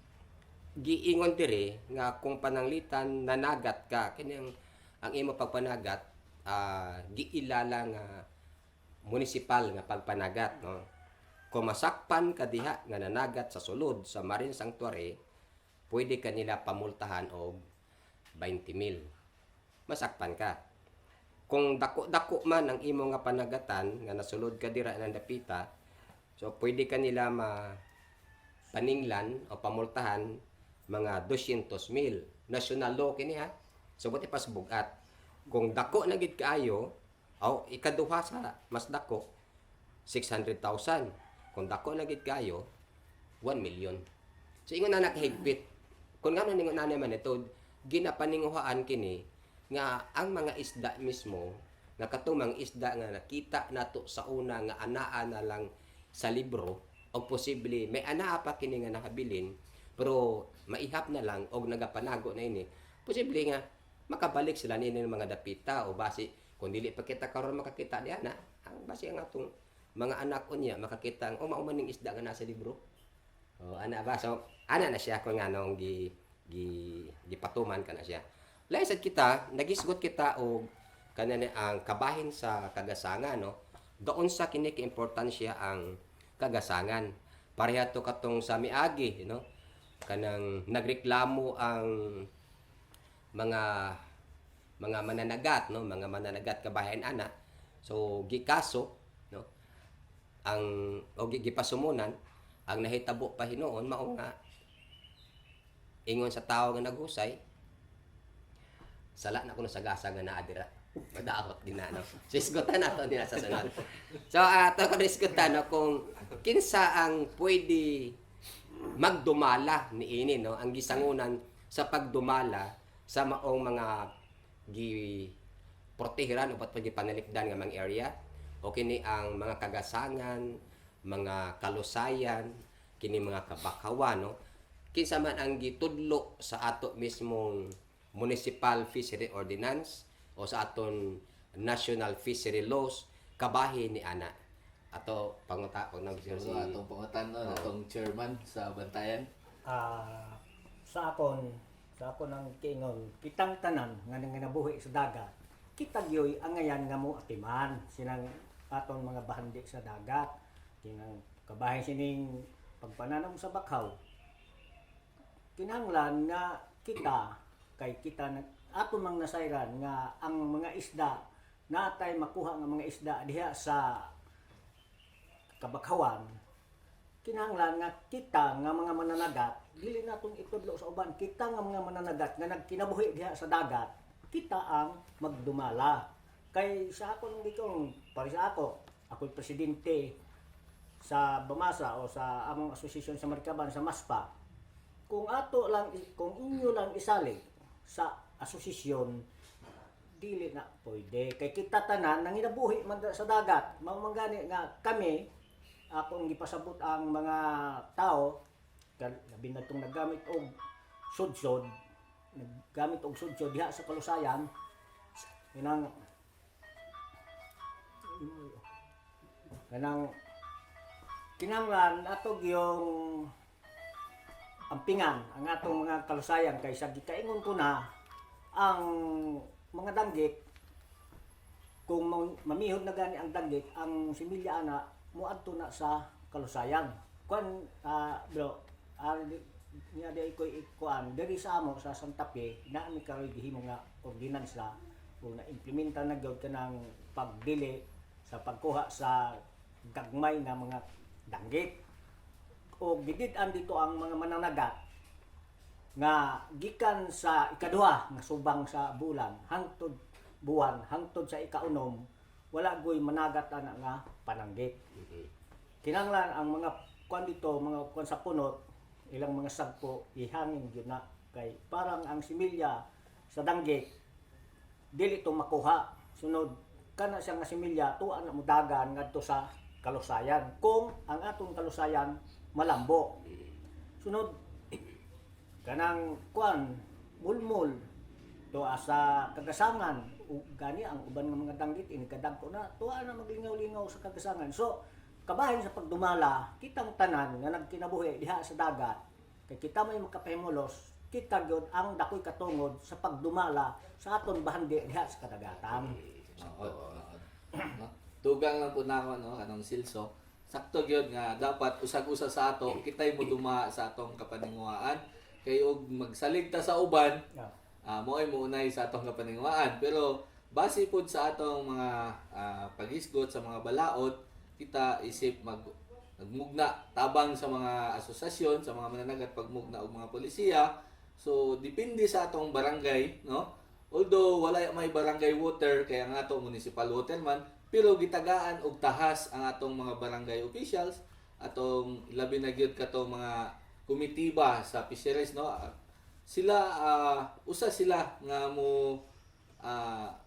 giingon diri nga kung pananglitan nanagat ka kini ang imo pagpanagat giilala nga munisipal nga pagpanagat, no, kung masakpan ka diha nga nanagat sa sulod sa marine sanctuary, pwede ka nila pamultahan og 20 mil. Masakpan ka. Kung dako-dako man ang imo nga panagatan nga nasulod ka dira ng dapita, so pwede ka nila ma paninglan o pamultahan mga 200 mil. National law kini, ha. So buti pas bugat. Kung dako na gid kaayo, o ikaduha sa mas dako, 600,000. Kung dako na gid kaayo, 1 million. So ingon na nakahigpit. Kung ngano ningon na man ito, ginapaninguhaan kini nga ang mga isda mismo nga katumang isda nga nakita nato sa una nga anaa na lang sa libro o posible may anaa pa kini nga nakabilin pero maihap na lang og nagapanago na ini, posible nga makabalik sila nini ng mga dapita o basi kung dili pa kita karon makakita diha na ang basi ang atong mga anak unya makakita ang oh, mao man ning isda nga nasa libro. Oh, ana ba? So, ana na siya kung anong gi gi gipatuman ka na siya. Lain sad kita, nagisgot kita og kanani ang kabahin sa kagasangan, no. Doon sa kini kaimportansya ang kagasangan. Pareha to katong sa miagi, no. Kanang nagreklamo ang mga mananagat, no, mga mananagat kabahin ana. So gikaso, no, ang o gipasumunan ang nahitabo pa hinuon mao nga ingon sa tawo nga naghusay, sala na kuno sa gasa nga naa dira, madaot din na, no. So isgutan nato din sa sunod. So ato ko isgutan, no, kung kinsa ang pwede magdumala niini, no, ang gisangunan sa pagdumala sa maong mga gi protehiran o pat gipanalipdan nga mga area o kini ang mga kagasangan, mga kalusayan, kini mga kabakawan, no, kinsa man ang gitudlo sa ato mismong Municipal Fishery Ordinance o sa aton National Fishery Laws kabahin ni ana ato panguta pag nag So, atong pangutan, no, atong chairman sa Bantayan. Ah, sa akon ang kiingon, kitang tanan nga nanginabuhi sa dagat, kita gyoy angayan nga mo atiman sinang aton mga bahandi sa dagat, kinang kabahin sining pagpananam sa bakhaw. Kinahanglan nga kita kay kita nag ato mang nasayran nga ang mga isda natay makuha nga mga isda diha sa kabakhawan, kinahanglan nga kita nga mga mananagat dili natong itudlo sa uban. Kita nga mga mananagat nga nagkinabuhi diha sa dagat, kita ang magdumala. Kay sa ako nang gikong pare sa ako, ako'y presidente sa Bamasa o sa among asosasyon sa Marikaban, sa MASPA. Kung ato lang, kung inyo lang isalig sa asosasyon, dili na pwede kay kita tanan nanginabuhi man sa dagat. Mao man gani nga kami, akong gipasabot ang mga tao, labi na tong naggamit og sudsod, naggamit og sudsod diha sa kalusayan, inang kanang kinahanglan ato yung ampingan ang atong mga kalusayan kay sa gikaingon ko na ang mga danggit, kung mamihod na gani ang danggit, ang similya ana moadto na sa kalusayan. Kuan, bro, niya di ko ikuan diri sa amo sa Santa Fe na mi karoy gihimo nga ordinansa o na implementa na gyud kanang pagdili sa pagkuha sa gagmay nga mga danggit o gidid-an dito ang mga mananagat nga gikan sa ikaduha nga subang sa bulan hangtod buwan hangtod sa ikaunom, wala goy managat ana nga pananggit. Kinahanglan ang mga kuan dito, mga kuan sa punot, ilang mga sagpo ihangin gyud na kay parang ang similya sa danggit dili to makuha. Sunod kana siya nga similya tuwa na mudagan ngadto sa kalusayan kung ang atong kalusayan malambo. Sunod kanang kuan mulmul tuwa sa kagasangan ug gani ang uban nga mga danggit inikadagko na tuwa na maglingaw-lingaw sa kagasangan. So kabahin sa pagdumala, kitang tanan nga nagkinabuhi diha sa dagat kay kita may makapahimulos, kita gyud ang dakoy katungod sa pagdumala sa aton bahandi diha sa kadagatan. Oo. No? Dugang lang po na ako, no, kanang Silso. Sakto gyud nga dapat usag-usa sa ato kitay mo duma sa atong kapaninguhaan kay og magsalig ta sa uban, mo ay mounay sa atong kapaninguhaan. Pero base pod sa atong mga paghisgot sa mga balaod, kita isip mag nagmugna tabang sa mga asosasyon sa mga mananagat pagmugna og mga polisiya. So depende sa atong barangay, no, although wala may barangay water kaya nga ato municipal water man, pero gitagaan og tahas ang atong mga barangay officials, atong labi na gyud katong mga komitiba sa fisheries, no? Sila usa sila nga mo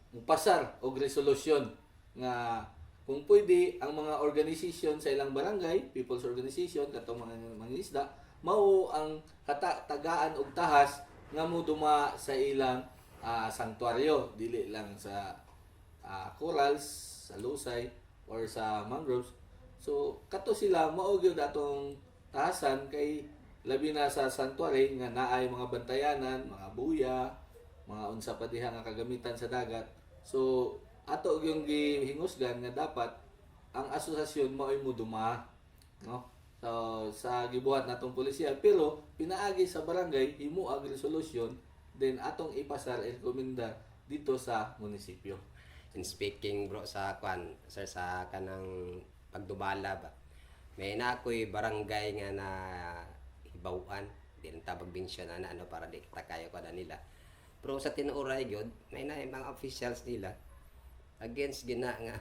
mupasar og resolusyon nga kung pwede ang mga organization sa ilang barangay, people's organization, katong mga mangingisda, mao ang kata tagaan og tahas nga mo duma sa ilang sanktuaryo, dili lang sa corals, sa lusay or sa mangroves. So kato sila, mao gyud atong tahasan kay labi na sa sanctuary nga naay mga bantayanan, mga buya, mga unsa pa diha nga kagamitan sa dagat. So ato yung gihingusgan nga dapat ang asosasyon mao'y moduma, no? So sa gibuhat natong polisiya, pero pinaagi sa barangay, himo ang resolusyon, then atong ipasar, rekomenda dito sa munisipyo. And speaking, bro, sa kwan, sir, sa kanang pagdubala ba. May na ako'y barangay nga na hibawan, di lang tabag mention ana ano para di kita kayo kada nila. Pero sa tinuoray gyud, may na yung mga officials nila against gina nga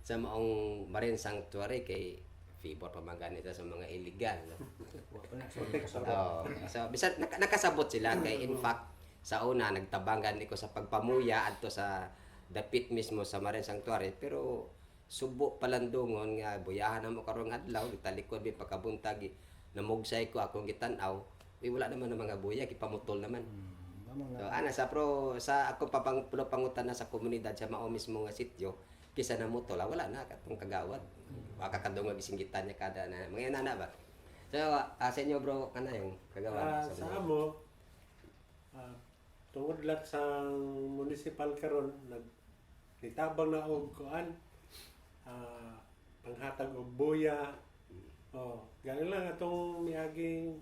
sa maong marine sanctuary kay favor pa man ganito sa mga illegal. No? Wa pa na sa kasabot. Oo. So bisan nakasabot sila kay in fact sa una nagtabangan ni ko sa pagpamuya adto sa dapit mismo sa Marine Sanctuary, pero subo palandungon nga buyahan na mo karong adlaw, gitalikod mi pagkabuntag, namugsay ko akong gitan-aw, uy, wala naman ng mga buya, gipamutol naman. Mamo na. So ana sa pro sa ako papang pulo pangutan na sa komunidad sa mao mismo nga sityo kisa namutol, wala na katong kagawad. Wa kakadungog isinggitan niya kada na mga nana ba. So sa inyo, bro, kana yung kagawad Sa amo, tungod lang sa municipal karon, nag nitabang na og kuan, panghatag og buya. Oh, gani lang atong miaging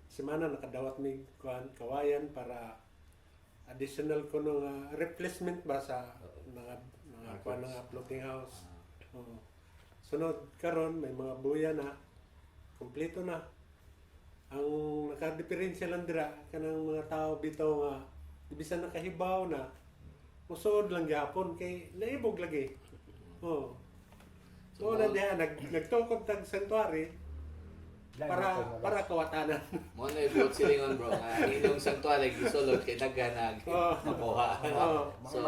semana nakadawat mig kuan, kawayan, para additional kuno nga replacement ba sa mga kuan nga floating house. Oh. Sunod karon may mga buya na, kompleto na. Ang nakadiferensya lang dira kanang mga tao bitaw nga bisan nakahibaw na, musuod lang gyapon kay naibog lagi. Oh. So na diha nagtukod tag sanctuary Lain para na to, para kawatanan. Mo na ibuot silingon, bro, nga inyong sanctuary gisulod kay daghan nag nakuha. Oo. So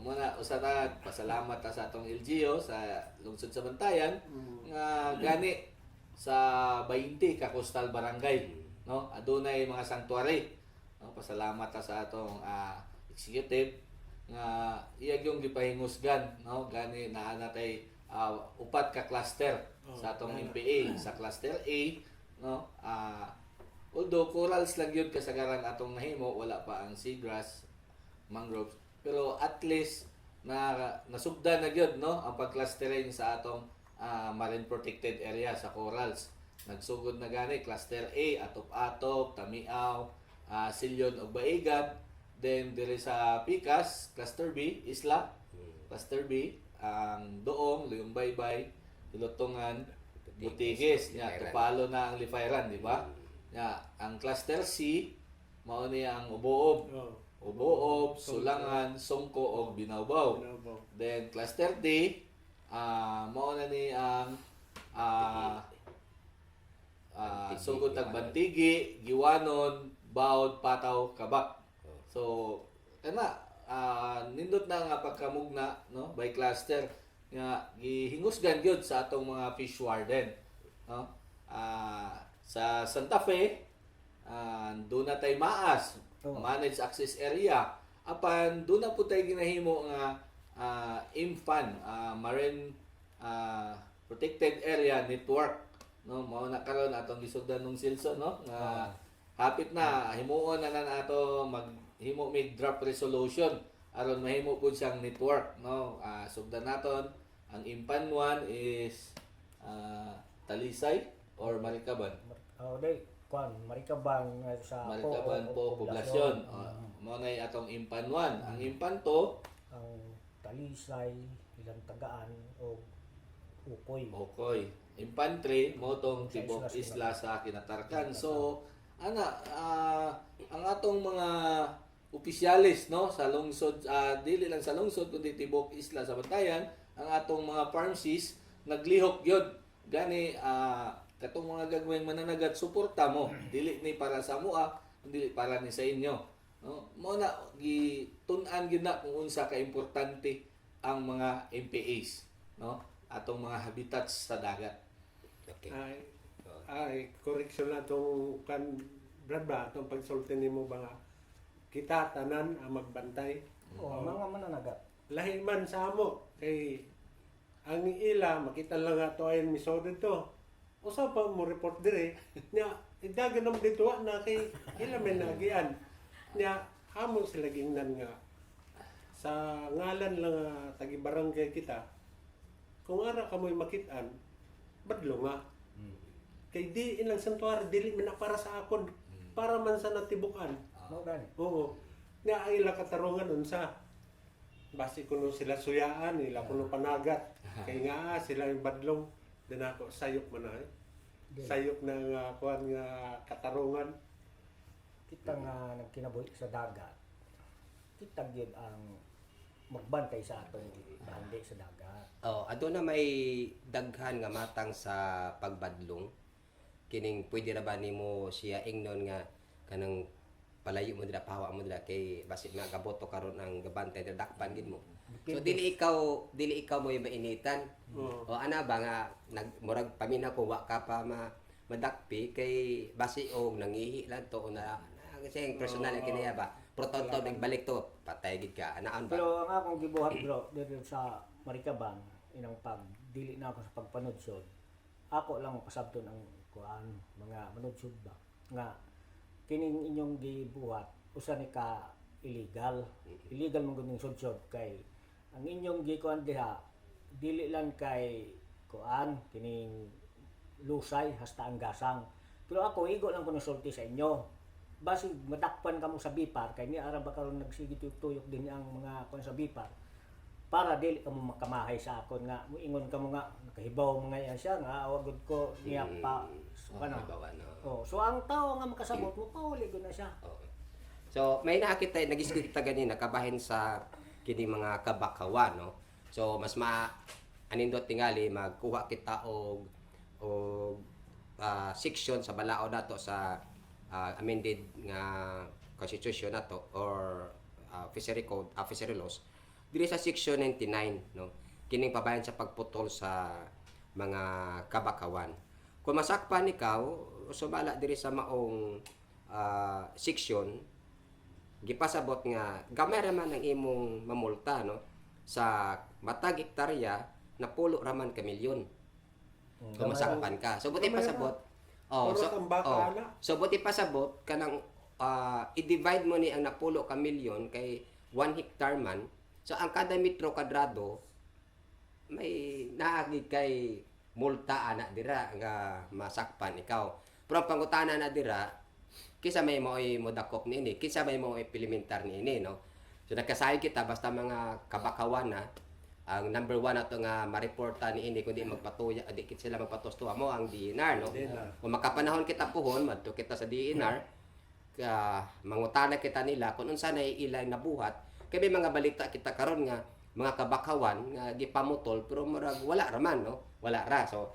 muna usa ta, pasalamat ta sa atong LGU sa lungsod sa Bantayan nga gani sa 20 ka coastal barangay, no, adunay mga sanctuary, no? Pasalamat ta sa atong executive nga iya yung gipahingusgan, no? Gani naa na tay upat ka cluster sa atong MPA. Sa cluster A, no, although corals lang yun kasagaran atong nahimo, wala pa ang seagrass, mangroves, pero at least na nasugdan na gyud, no, ang pag-clustering sa atong marine protected area sa corals. Nagsugod na gani cluster A, Atop-atop, Tamiaw, Silyon ug Baigan. Then dire sa Pikas, cluster B, Isla, cluster B, ang Doong, Luyong Baybay, Hilutungan, Butigis, nya tupalo na ang Lifayran, di ba? Nya ang cluster C mao ni ang Ubo-ob. Oh. Ubo-ob, Sulangan, Songko ug Binawbaw. Binawbaw. Then cluster D, mao na ni ang sugod tag Bantigi, Giwanon, Baod, Pataw, Kabak. So kana nindot na nga pagkamugna, no, by cluster nga gihingusgan gyud sa atong mga fish warden, no? Sa Santa Fe, doon na tay maas, managed access area, apan doon na po tay ginahimo nga IMFAN, Marine Protected Area Network, no? Mao na karon atong gisugdan nung Silso, no, nga hapit na himuon na na nato, maghimo mig draft resolution aron mahimo pud siyang network, no? Sugdan naton ang IMPAN 1 is Talisay or Marikaban. Oh, day kuan Marikaban nga sa Marikaban po poblasyon. Oh, mao na atong IMPAN 1. Ang IMPAN 2, ang Talisay, Ilantagaan o Ukoy. Okoy. IMPAN 3 mao tong Sa tibok isla isla sa Kinatarkan. So ana, ang atong mga opisyalis, no, sa lungsod, dili lang sa lungsod kundi tibok isla sa Bantayan, ang atong mga pharmacies naglihok gyud gani. Katong mga gagawin mananagat, suporta mo. Dili ni para sa mua, dili para ni sa inyo. No? Mao na gitun-an gyud na kung unsa ka importante ang mga MPAs, no? Atong mga habitats sa dagat. Okay. Ay, ay, correction na itong kan, Brad ba, itong pagsulti nimo ba nga, kita tanan ang magbantay. Oh, mga mananagat. Lahi man sa amo, kay ang ila, makita lang nga to ay miso dito. Usa pa mo report dire, nya idagan naman dito wa na kay ila may nagian. Nya amo sila gingnan nga sa ngalan lang nga tagi barangay kita. Kung ara kamoy makitaan, badlo nga. Kay di ilang santuari dili man na para sa akon, para man sa natibukan. Mao gani. Oo. Nga ang ila katarungan unsa. Basi kuno sila suyaan, ila kuno panagat. Kay nga sila yung badlong dinako sayop man ay. Sayop na nga kuan nga katarungan. Kita nga nagkinabuhi sa dagat. Kita gyud ang magbantay sa atong bandi sa dagat. Oh, aduna may daghan nga matang sa pagbadlong. Kining pwede ra ba nimo siya ingnon nga kanang palayo mo dira, pahawa mo dira kay basig magaboto karon ang gabantay dira, dakpan gid mo. So dili ikaw mo mainitan. Oo. O ana ba nga nag murag paminaw kung wa ka pa ma madakpi kay basi og nangihi lang to o na, na kasi ang personal ang kiniya ba. Pero taon nagbalik to, patay gid ka. Anaan ba? Pero ang akong gibuhat, bro, dito sa Marikaban, inang pag dili na ako sa pagpanudsod. Ako lang pasabton ang kuan mga manudsod ba nga kining inyong gibuhat usa ni ka illegal. Illegal man gud ning sudsod kay ang inyong gikuan diha dili lang kay kuan kining lusay hasta ang gasang. Pero ako igo lang ko sulti sa inyo. Basig madakpan kamo sa bipar kay ni ara ba karon nagsige tuyok din ang mga kuan sa bipar para dili kamo makamahay sa akon nga muingon kamo nga nakahibaw mga yan siya nga awag gud ko niya pa so, Oh, ano. halimbawa, no. Oh, so ang tao nga makasabot mo pauli gud na siya. Oo. So, may nakita, nag-discuss kita ganina, kabahin sa kini mga kabakawan, no? So, mas ma anindot tingali magkuha kita og og section sa balaod nato sa amended nga constitution nato or fishery code, fishery laws diri sa section 99, no? Kining pabayan sa pagputol sa mga kabakawan. Kung masakpan ikaw, sumala diri sa maong section, gipasabot nga gamay ra man ang imong mamulta, no? Sa matag hektarya napulo ra man ka milyon kung masakpan ka. So buti Gamay ra. pasabot, oh, Puro so ang baka oh, na. so buti pasabot kanang i-divide mo ni ang napulo ka milyon kay 1 hectare man. So ang kada metro kwadrado may naagi kay multa ana dira nga masakpan ikaw. Pero ang pangutana na dira, kinsa may maoy modakop niini, kinsa may maoy implementar niini, no? So nagkasayod kita basta mga kabakawan na ang number one nato nga mareporta niini kundi magpatuya di kit sila magpatustuwa mo ang DNR, no? DNR. Kung makapanahon kita puhon madto kita sa DNR ka, mangutana kita nila kung unsa na ilang nabuhat kay may mga balita kita karon nga mga kabakawan nga gipamutol pero murag wala ra man, no? Wala ra. So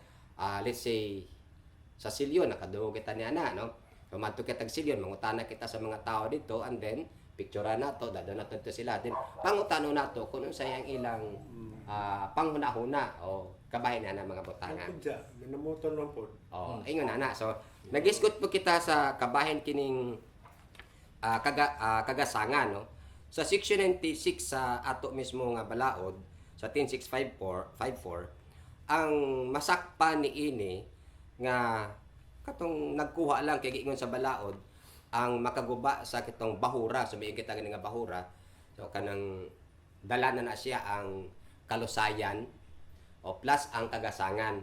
let's say sa Silyon nakadungog kita ni ana, no? So madto kita og Silyon, mangutana kita sa mga tao dito and then picture nato, dadon nato dito sila, then pangutano nato kung unsay ang ilang panghuna-huna o kabahin na mga butanga. Ang pudya, minamutol man pod. Oh, ingon ana. So, nagisgot po kita sa kabahin kining kagasangan, no. Sa section 96 sa ato mismo nga balaod sa 10654 54, ang masakpan ni ini nga katong nagkuha lang kay giingon sa balaod ang makaguba sa kitong bahura, so may kita nga bahura, so kanang dala na na siya ang kalusayan o plus ang kagasangan.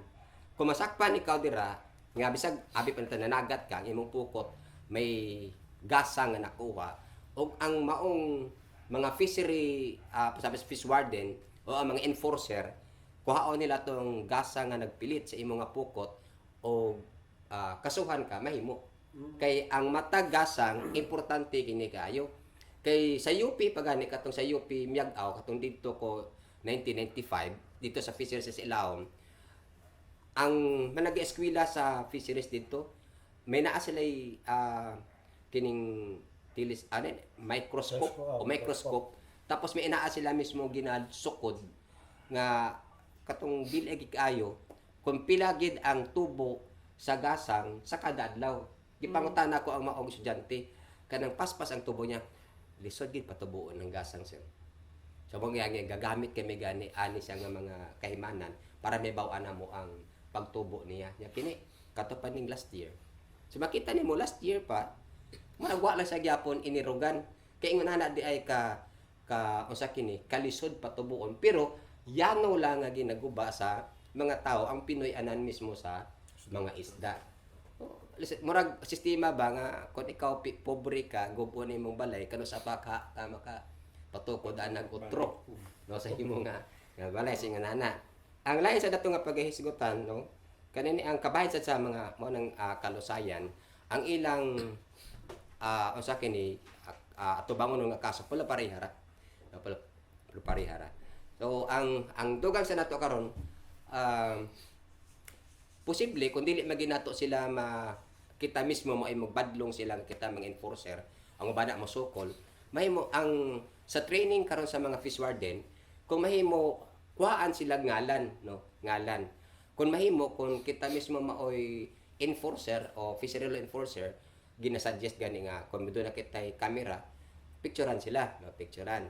Kung masakpan ikaw dira, nga bisag abi pa nito nanagat ka, ang imong pukot may gasang nga nakuha ug ang maong mga fishery sabi sa fish warden o ang mga enforcer, kuhaon nila tong gasa nga nagpilit sa imong nga pukot o kasuhan ka mahimo. Kay ang matag gasang importante kini kaayo. Kay sa UP pagani katong sa UP Miagao katong didto ko 1995 dito sa fisheries sa Ilawom. Ang manag-eskwela sa fisheries dito, may naa sila'y kining tilis ano yun? Microscope Microscope, o microscope, tapos may inaa sila mismo ginasukod nga katong dili gi kaayo kung pila gid ang tubo sa gasang sa kada adlaw. Gipangutana ko ang maong estudyante kanang paspas ang tubo niya, lisod gid patubuon ng gasang, sir. So mo nga gagamit kami gani ani siya nga mga kahimanan para may baw-an na mo ang pagtubo niya. Nya kini kato pa ning last year. So makita nimo last year pa, murag wa lang sa gyapon inirugan. Kay ingon ana di ay ka ka unsa kini kalisod patubuon, pero yano lang nga ginaguba sa mga tao ang Pinoy anan mismo sa mga isda. Oh, listen, murag sistema ba nga kung ikaw pobre ka, gubo na imong balay, kano sa pa ka tama ka patukod anag utro no sa imo nga nga balay sa nga nana. Ang lain sa dato nga paghihisgutan, no, kanini ang kabahin sad sa mga mo nang kalusayan ang ilang unsa kini atubangon nga kaso pula parehara, no, pula, pula parehara. So ang dugang sa nato karon, posible kung dili maginato sila ma kita mismo mo ay magbadlong sila kita mga enforcer, ang uban na mo sukol mahimo ang sa training karon sa mga fish warden, kung mahimo kuhaan sila ngalan, no, ngalan. Kung mahimo kung kita mismo maoy enforcer o fishery law enforcer, ginasuggest gani nga kung doon na kita'y camera, picturean sila, no, picturean.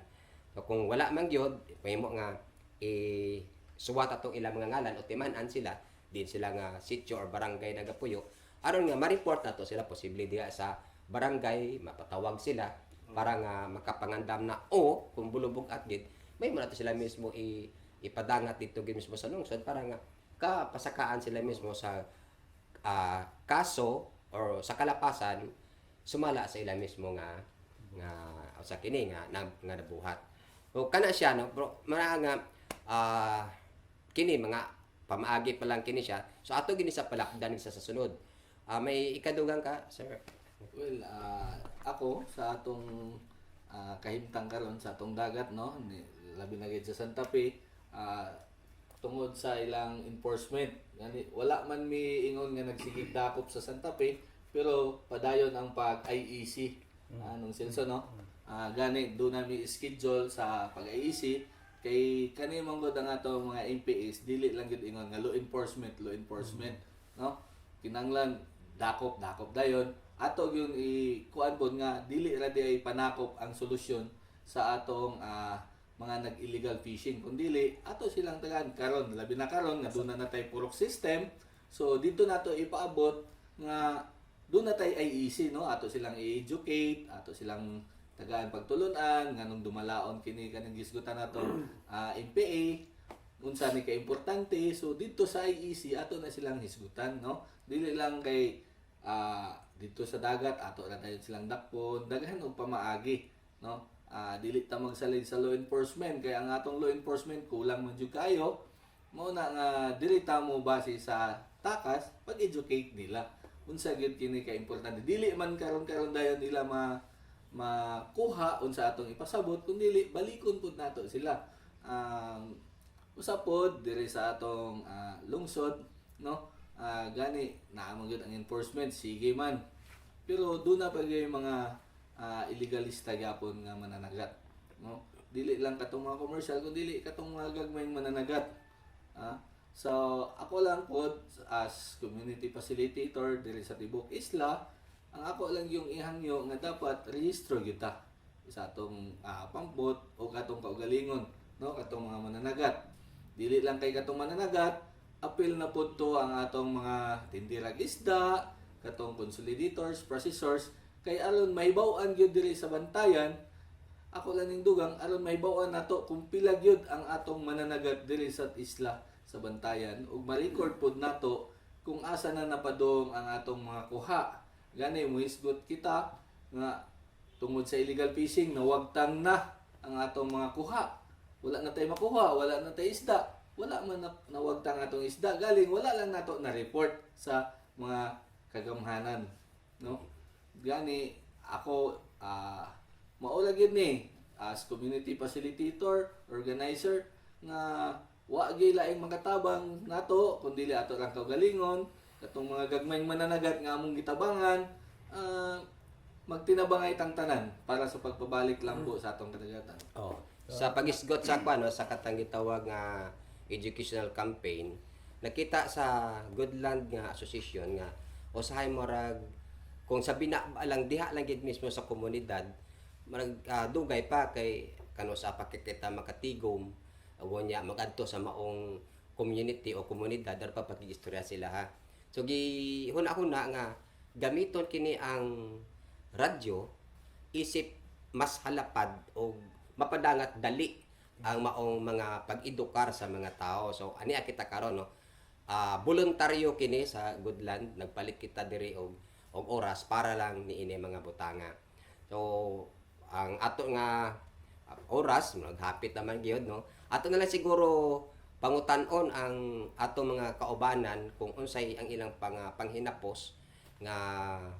So kung wala man gyud, mahimo nga i suwat atong ilang mga ngalan o timan-an sila din sila nga sitio or barangay nagapuyo aron nga ma-report nato sila. Posible diha sa barangay mapatawag sila para nga makapangandam na, o kung bulubog at gid may mo nato sila mismo i ipadangat dito gid mismo sa lungsod para nga kapasakaan sila mismo sa kaso or sa kalapasan sumala sa ila mismo nga nga sa kini nga na, nga nabuhat. So kana siya, no, bro, mara nga kini mga pamaagi pa lang kini siya. So ato gini sa palakdan sa sunod. May ikadugang ka, sir? Well, ako sa atong kahimtang karon sa atong dagat, no, ni, labi na gid sa Santa Fe, tungod sa ilang enforcement gani wala man mi ingon nga nagsigig dakop sa Santa Fe, pero padayon ang pag IEC anong Celso, no. Gani do na mi schedule sa pag IEC kay kani man gud ang ato mga MPAs, dili lang gid ingon nga law enforcement, law enforcement, no. Kinanglan dakop, dakop dayon. Ato gyud i kuan pod nga dili ra di ay panakop ang solusyon sa atong mga nag-illegal fishing, kun dili ato silang tagaan karon, labi na karon nga duna na tay purok system. So dito nato ipaabot nga doon na tay IEC, no, ato silang i-educate, ato silang tagaan pagtulunan nganong dumalaon kini kaning gisgutan nato MPA, unsa ni kaimportante. So dito sa IEC ato na silang hisgutan, no. Dili lang kay dito sa dagat ato na tayo silang dakpon, daghan og pamaagi, no. Dili ta magsalig sa law enforcement kay ang atong law enforcement kulang man jud kayo. Mao na nga dili ta mo base sa takas pag-educate nila unsa gyud kini ka importante. Dili man karon-karon dayon nila ma makuha unsa atong ipasabot, kun dili balikon pud nato sila. Ang usa pod diri sa atong lungsod, no, gani naa man gyud ang enforcement, sige man, pero doon na pa gyud yung mga illegalista gyapon nga mananagat, no. Dili lang katong mga commercial kun dili katong mga gagmayng mananagat. So ako lang pod as community facilitator diri sa tibok isla, ang ako lang yung ihangyo nga dapat rehistro gyud ta sa atong pangpot o katong kaugalingon, no, katong mga mananagat. Dili lang kay katong mananagat, apil na pod to ang atong mga tindirag isda, katong consolidators, processors, kay aron mahibaw-an gyud diri sa Bantayan. Ako lang ning dugang aron mahibaw-an nato kung pila gyud ang atong mananagat diri sa isla sa Bantayan ug ma-record pod nato kung asa na napadong ang atong mga kuha. Gani muhisgot kita nga tungod sa illegal fishing nawagtang na ang atong mga kuha, wala na tayo makuha, wala na tayo isda. Wala man na, nawagtang atong isda galing wala lang nato na report sa mga kagamhanan, no. Gani ako mao lang gyud ni as community facilitator, organizer nga Wa gyud laing makatabang nato kun dili ato lang kaugalingon, katong mga gagmayng mananagat nga among gitabangan, magtinabangay tang tanan para sa pagpabalik lambo sa atong kadagatan. Oh. Sa pagisgot sa kwan no, sa katang gitawag nga educational campaign, nakita sa Goodland nga association nga usahay murag kung sa bina lang diha lang gid mismo sa komunidad murag dugay pa kay kano sa pakikita makatigom o niya magadto sa maong community o komunidad dar pa pakigistorya sila ha. So gi huna-huna nga gamiton kini ang radyo isip mas halapad o mapadangat dali ang maong mga pag-edukar sa mga tao. So ani kita karon no. Voluntaryo kini sa Goodland, nagpalit kita diri og oras para lang niini mga butanga. So ang ato nga oras maghapit naman gyud no. Ato na lang siguro pangutan-on ang ato mga kaubanan kung unsay ang ilang panghinapos nga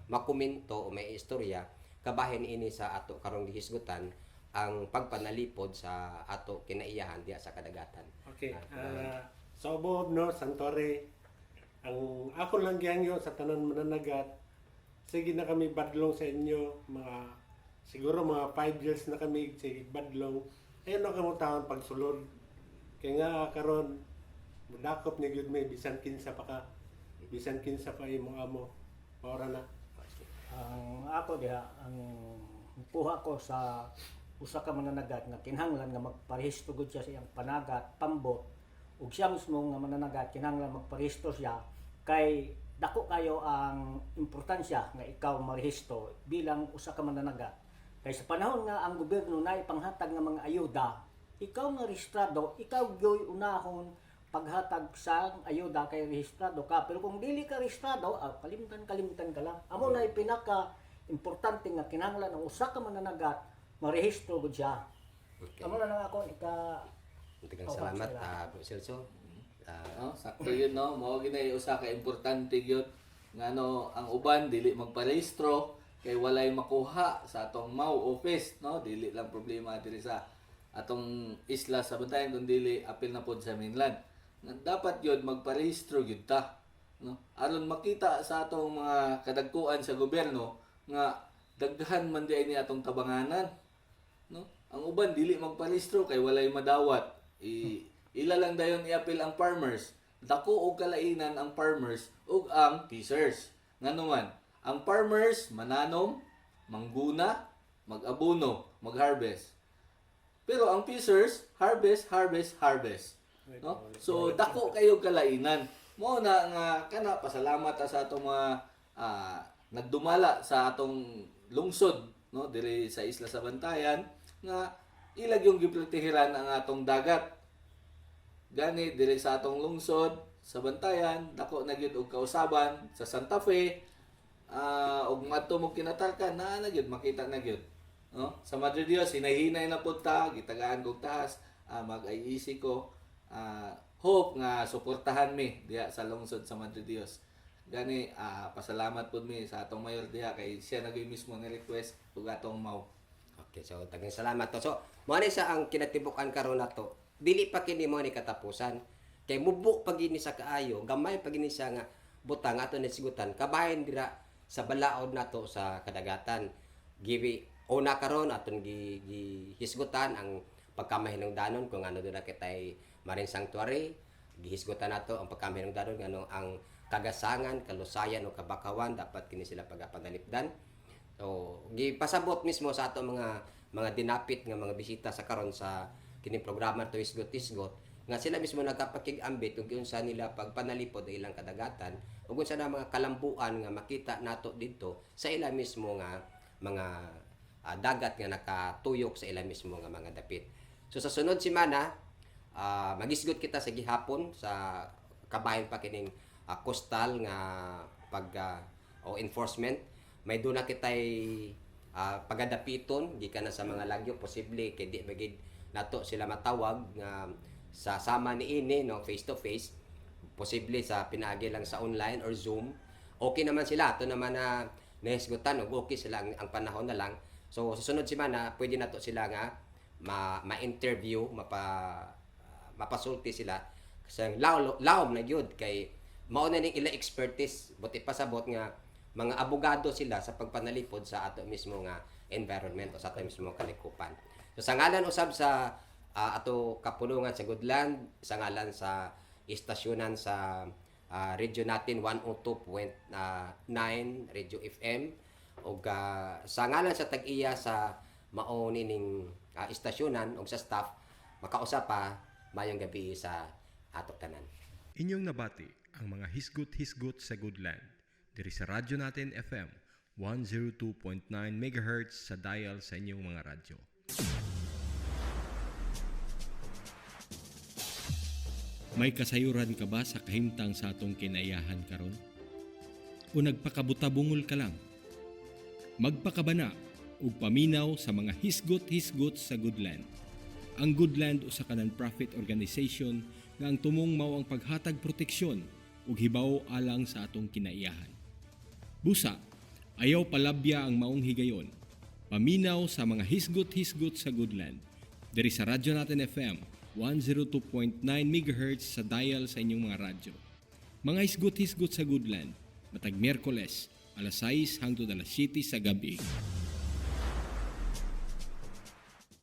makomento o may istorya kabahin ini sa ato karong gihisgutan ang pagpanalipod sa ato kinaiyahan diha sa kadagatan. Okay. Sa ubob no, Santore, ang ako lang gihangyo sa tanan mananagat. Sige na kami badlong sa inyo, mga siguro mga 5 years na kami sige badlong. Ayun na kamo taon pagsulod. Kaya nga karon mudakop ni gyud may bisan kinsa pa ka. Bisan kinsa pa imong amo. Maura na. Ang ako diha, ang kuha ko sa usa ka mananagat nga kinahanglan nga magparehistro gud siya sa iyang panagat, pambot, ug siya mismo nga mananagat kinahanglan magparehistro siya kay dako kayo ang importansya nga ikaw marehistro bilang usa ka mananagat. Kay sa panahon nga ang gobyerno na ipanghatag nga mga ayuda, ikaw nga rehistrado, ikaw gyoy unahon paghatag sa ayuda kay rehistrado ka. Pero kung dili ka rehistrado, kalimtan kalimtan ka lang. Amo na pinaka importante nga kinahanglan ang usa ka mananagat marehistro gud siya. Okay. Amo na lang ako ika. Daghang Okay, salamat, sila. Bro Celso. No, sakto yun no. Mao gyud usa ka importante gyud nga no ang uban dili magparehistro kay walay makuha sa atong MAU office no. Dili lang problema diri sa atong isla sa Bantayan kun dili apil na pod sa mainland. Nga dapat gyud magparehistro gyud ta no, aron makita sa atong mga kadagkuan sa gobyerno nga daghan man di ay ni atong tabanganan no. Ang uban dili magparehistro kay walay madawat. Ila lang dayon iapil ang farmers. Dako og kalainan ang farmers ug ang fishers. Ngano man, ang farmers mananom, mangguna, mag-abono, mag-harvest. Pero ang fishers, harvest, harvest, harvest. No? So dako kayo kalainan. Mao na nga kana pasalamat ta sa atong mga nagdumala sa atong lungsod no diri sa isla sa Bantayan nga ilag yung giprotehiran ang atong dagat. Gani diri sa atong lungsod sa Bantayan dako na gyud og kausaban sa Santa Fe, ug ngadto mo kinatarkan naa na gyud makita na gyud no. Sa Madre Dios hinay-hinay na pud ta gitagaan kog tahas, mag-IEC ko, hope nga suportahan mi diha sa lungsod sa Madre Dios. Gani pasalamat pud mi sa atong mayor diha kay siya na gyud mismo ni request ug atong mau. Okay, so daghang salamat to. So, mo ni sa ang kinatibuk-an karon nato. Dili pa kini mo ni katapusan. Kay mubo pa gini sa kaayo, gamay pa gini siya nga butang ato ni sigutan kabahin dira sa balaod nato sa kadagatan. Giwi una karon aton gi, gihisgutan ang pagkamahinungdanon kung ano doon kitay Marine Sanctuary. Gihisgutan nato ang pagkamahinungdanon ngano ang kagasangan, kalusayan o kabakawan dapat kini sila pagapanalipdan. So, gipasabot mismo sa ato mga dinapit nga mga bisita sa karon sa kining programa to Isgot Isgot nga sila mismo nagkapakig-ambit ug unsa nila pagpanalipod ang ilang kadagatan ug unsa na mga kalambuan nga makita nato didto sa ila mismo nga mga dagat nga nakatuyok sa ila mismo nga mga dapit. So sa sunod semana magisgot kita sa gihapon sa kabahin pa kining coastal nga pag o enforcement. May duna kitay pagadapiton gikan na sa mga lagyo, posible kay di magid nato sila matawag nga sa sama niini no face to face, posible sa pinaagi lang sa online or Zoom. Okay naman sila ato naman na nahisgutan ug okay sila ang panahon na lang. So sa sunod semana pwede nato sila nga ma-interview mapa mapasulti sila sa laom, laom na gyud kay mao na ning ila expertise, buti pasabot nga mga abogado sila sa pagpanalipod sa ato mismo nga environment o sa ato mismo kalikupan. So sa ngalan usab sa ato kapulungan sa Goodland, sa ngalan sa istasyonan sa radio natin 102.9 Radio FM ug sa ngalan sa tag-iya sa mao nining istasyonan ug sa staff, makausap pa, mayong gabi sa ato tanan. Inyong nabati ang mga hisgot-hisgot sa Goodland diri sa Radyo Natin FM 102.9 MHz sa dial sa inyong mga radyo. May kasayuran ka ba sa kahimtang sa atong kinaiyahan karon? O nagpakabutabungol ka lang? Magpakabana ug paminaw sa mga hisgot-hisgot sa Goodland. Ang Goodland usa ka non-profit organization nga ang tumong mao ang paghatag proteksyon ug hibaw alang sa atong kinaiyahan. Busa, ayaw palabya ang maong higayon. Paminaw sa mga hisgot-hisgot sa Goodland. Diri sa Radyo Natin FM 102.9 MHz sa dial sa inyong mga radyo. Mga hisgot-hisgot sa Goodland, matag Miyerkules, alas 6 hangtod alas 7 sa gabi.